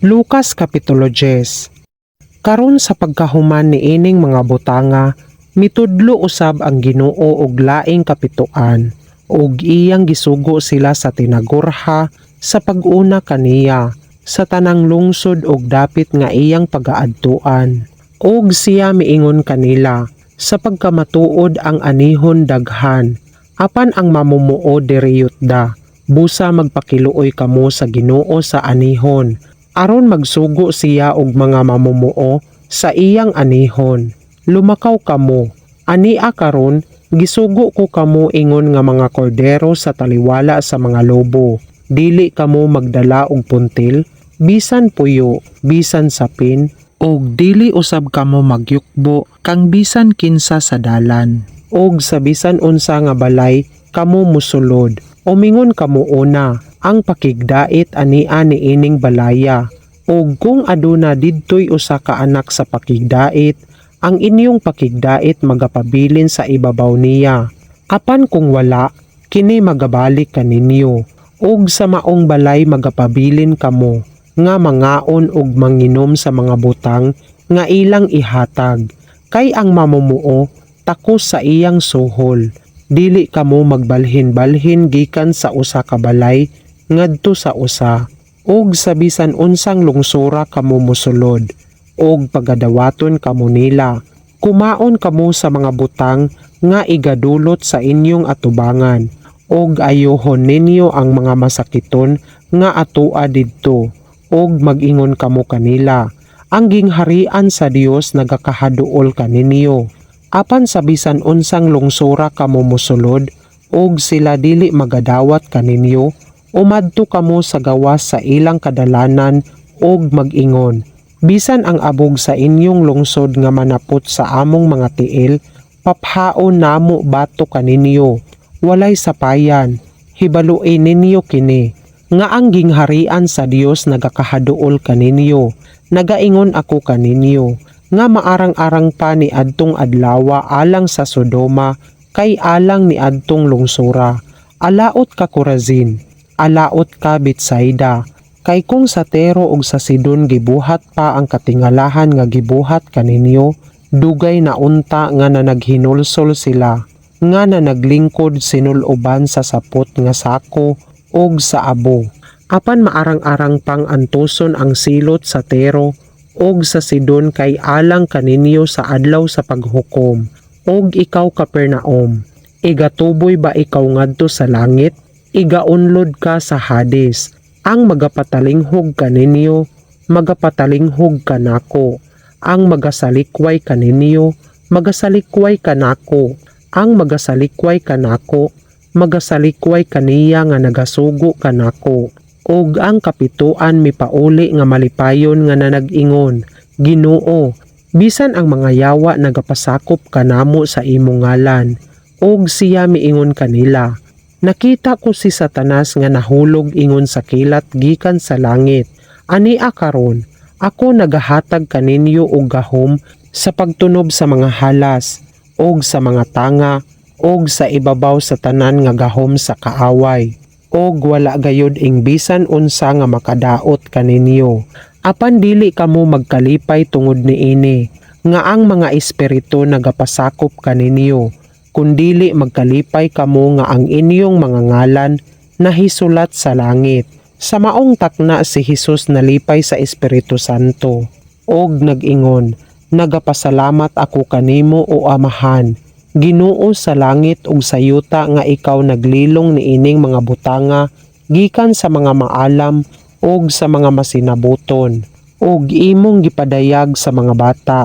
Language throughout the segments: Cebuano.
Lucas Kapitulo 10. Karon sa pagkahuman niining mga butanga, mitudlo usab ang Ginoo og laing kapituan, ug iyang gisugo sila sa tinagurha sa pag-una kaniya sa tanang lungsod ug dapit nga iyang pagaadtuan. Ug siya miingon kanila, "Sa pagkamatuod ang anihon daghan, apan ang mamumuo diriyot da. Busa magpakiluoy kamo sa Ginoo sa anihon, aron magsugo siya og mga mamumuo sa iyang anihon. Lumakaw kamo, ania karon gisugo ko kamo ingon nga mga kordero sa taliwala sa mga lobo. Dili kamo magdala og puntil, bisan puyo, bisan sapin, ug dili usab kamo magyukbo kang bisan kinsa sa dalan. Ug sa bisan unsa nga balay kamo mosulod, umingon kamo una, 'Ang pakigdait ania niining balaya.' Ug kung aduna didtoy usa ka anak sa pakigdait, ang inyong pakigdait magapabilin sa ibabaw niya. Apan kung wala, kini magabalik kaninyo. Ug sa maong balay magapabilin kamo, nga mangaon ug manginom sa mga butang nga ilang ihatag. Kay ang mamumuo takos sa iyang suhol. Dili kamo magbalhin-balhin gikan sa usa ka balay ngadto sa usa. Ug sa bisan unsang lungsura kamo mosulod, ug pagadawaton kamo nila, kumaon kamo sa mga butang nga igadulot sa inyong atubangan, ug ayohon ninyo ang mga masakiton nga atoa didto, ug mag-ingon kamo kanila, 'Ang gingharian sa Dios nagakahaduol kaninyo.' Apan sa bisan unsang lungsura kamo mosulod, ug sila dili magadawat kaninyo, umadto kamo sa gawas sa ilang kadalanan ug mag-ingon, 'Bisan ang abog sa inyong lungsod nga manapot sa among mga tiil, paphaon namo batok kaninyo. Walay sapayan.' Hibaloi ninyo kini, nga ang gingharian sa Dios nagakahaduol kaninyo. Nagaingon ako kaninyo, nga maarang-arang pa ni adtong adlawa alang sa Sodoma kay alang ni adtong lungsura. Alaot ka, Corazin! Alaot ka, Betsaida! Kay kung sa Tiro ug sa Sidon gibuhat pa ang katingalahan nga gibuhat kaninyo, dugay na unta nga nanaghinulsol sila, nga nanaglingkod sinul-oban sa sapot nga sako ug sa abo. Apan maarang-arang pang antuson ang silot sa Tiro ug sa Sidon kay alang kaninyo sa adlaw sa paghukom. Ug ikaw, Capernaum, igatuboy ba ikaw ngadto sa langit? Igaunlod ka sa Hades. Ang magapatalinghog kaninyo, magapatalinghog kanako. Ang magasalikway kaninyo, magasalikway kanako. Ang magasalikway kanako, magasalikway kaniya nga nagasugo kanako." Ug ang kapituan mipauli nga malipayon nga nanag-ingon, "Ginoo, bisan ang mga yawa nagapasakop kanamo sa imong ngalan." Ug siya miingon kanila, "Nakita ko si Satanas nga nahulog ingon sa kilat gikan sa langit. Ania karon, ako nagahatag kaninyo og gahom sa pagtunob sa mga halas ug sa mga tanga ug sa ibabaw sa tanan nga gahom sa kaaway, ug wala gayud ing bisan unsa nga makadaot kaninyo. Apan dili kamo magkalipay tungod niini nga ang mga espiritu nagapasakop kaninyo, kundili magkalipay kamo nga ang inyong mga ngalan nahisulat sa langit." Sa maong takna si Jesus nalipay sa Espiritu Santo ug nag-ingon, "Nagapasalamat ako kanimo, o Amahan, Ginoo sa langit ug sa yuta, nga ikaw naglilong niining mga butanga gikan sa mga maalam ug sa mga masinabuton ug imong gipadayag sa mga bata.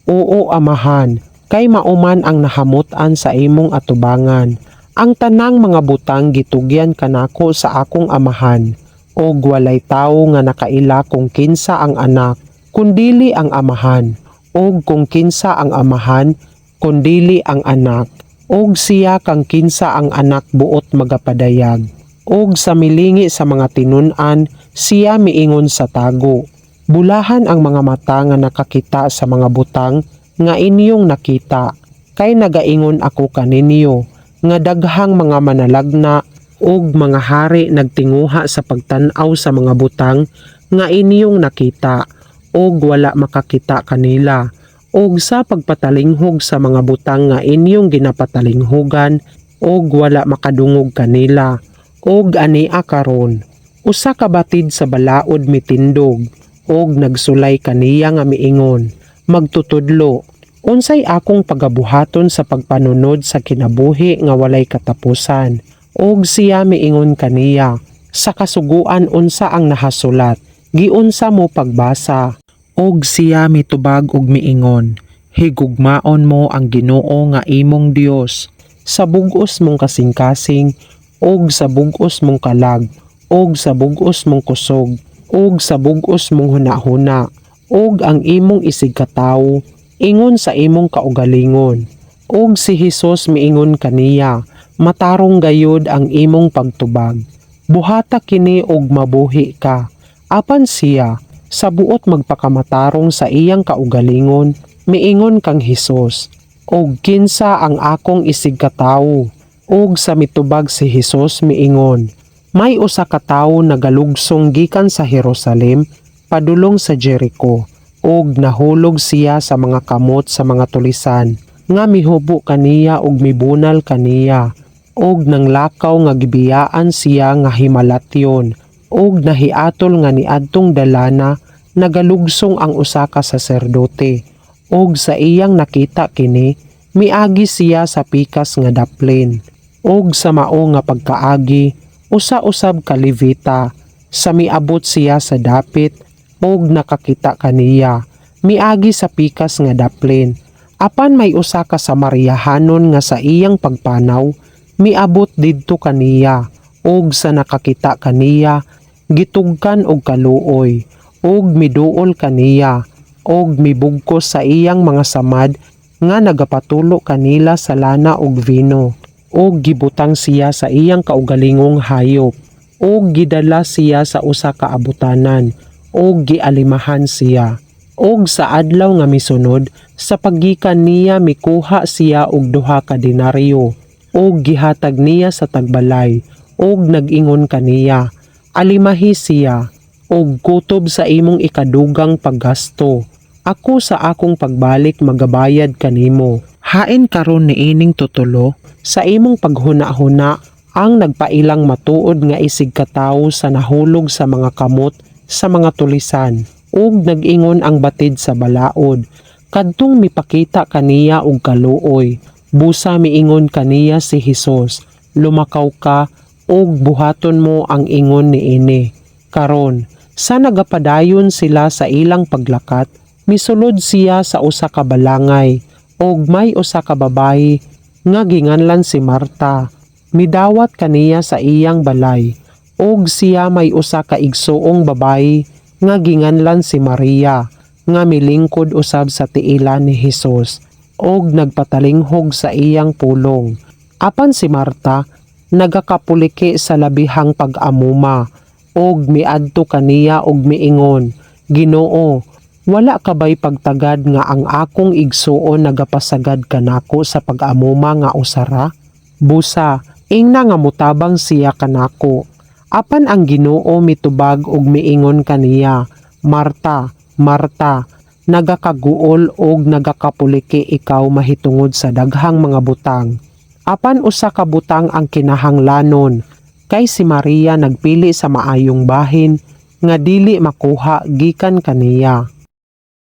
Oo, Amahan, kay mao man ang nahamut-an sa imong atubangan. Ang tanang mga butang gitugyan kanako sa akong Amahan, ug walay tawo nga nakaila kung kinsa ang Anak kundili ang Amahan, ug kung kinsa ang Amahan kundili ang Anak, ug siya kang kinsa ang Anak buot magapadayag." Ug sa milingi sa mga tinun-an siya miingon sa tago, "Bulahan ang mga mata nga nakakita sa mga butang nga inyong nakita, kay nagaingon ako kaninyo nga daghang mga manalagna ug mga hari nagtinguha sa pagtan-aw sa mga butang nga inyong nakita ug wala makakita kanila, ug sa pagpatalinghog sa mga butang nga inyong ginapatalinghogan ug wala makadungog kanila. Ug ania karon, usa ka batid sa balaod mitindog ug nagsulay kaniya nga miingon, "Magtutudlo, unsay akong pagabuhaton sa pagpanunod sa kinabuhi nga walay katapusan?" Ug siya miingon kaniya, "Sa kasuguan, unsa ang nahasulat? Giunsa mo pagbasa?" Ug siya mitubag og miingon, "Higugmaon mo ang Ginoo nga imong Dios sa bug-os mong kasing-kasing ug sa bug-os mong kalag ug sa bug-os mong kusog ug sa bug-os mong hunahuna, ug ang imong isigkatawo ingon sa imong kaugalingon." Ug si Hesus miingon kaniya, "Matarong gayud ang imong pagtubag. Buhata kini ug mabuhi ka." Apan siya, sa buot magpakamatarong sa iyang kaugalingon, miingon kang Hesus, "Og kinsa ang akong isigkatawo?" Ug sa mitubag si Hesus miingon, "May usa ka tawo nagalugsong gikan sa Jerusalem padulong sa Jericho ug nahulog siya sa mga kamot sa mga tulisan nga mihubo kaniya ug mibunal kaniya ug nanglakaw nga gibiyaan siya nga himalatyon. Ug nahiatol nga niadtong dalana nagalugsong ang usa ka saserdote, ug sa iyang nakita kini, miagi siya sa pikas nga daplin. Ug sa mao nga pagkaagi, usa usab ka Levita, sa miabot siya sa dapit ug nakakita kaniya, miagi sa pikas nga daplin. Apan may usa ka Samariahanon nga sa iyang pagpanaw miabot didto kaniya, ug sa nakakita kaniya, gitugkan og kaluoy, ug miduol kaniya ug mibugkos sa iyang mga samad nga nagapatulo kanila sa lana ug vino, ug gibutang siya sa iyang kaugalingong hayop ug gidala siya sa usa ka abutanan ug gialimahan siya. Ug sa adlaw nga misunod, sa paggikan niya, mikuha siya og 2 ka denaryo ug gihatag niya sa tagbalay ug nag-ingon kaniya, 'Alimahi siya ug kutob sa imong ikadugang paggasto. Ako sa akong pagbalik magabayad kanimo.' Hain karon niining tutulo, sa imong paghuna-huna, ang nagpailang matuod nga isigkatawo sa nahulog sa mga kamot sa mga tulisan?" Ug nag-ingon ang batid sa balaod, "Kadtong mipakita kaniya og kaluoy." Busa miingon kaniya si Hesus, "Lumakaw ka ug buhaton mo ang ingon niini." Karon, sa nagapadayon sila sa ilang paglakat, misulod siya sa usa ka balangay, ug may usa ka babayi nga ginganlan si Marta midawat kaniya sa iyang balay. Ug siya may usa ka igsuong babayi nga ginganlan si Maria nga milingkod usab sa tiilan ni Hesus ug nagpatalinghog sa iyang pulong. Apan si Marta nagakapuliki sa labihang pag-amuma ug miadto kaniya ug miingon, "Ginoo, wala ka bay pagtagad nga ang akong igsuon nagapasagad kanako sa pag-amuma nga usa ra? Busa, ingna nga mutabang siya kanako." Apan ang Ginoo mitubag ug miingon kaniya, "Marta, Marta, nagakaguol ug nagakapuliki ikaw mahitungod sa daghang mga butang. Apan usa ka butang ang kinahanglanon, kay si Maria nagpili sa maayong bahin nga dili makuha gikan kaniya."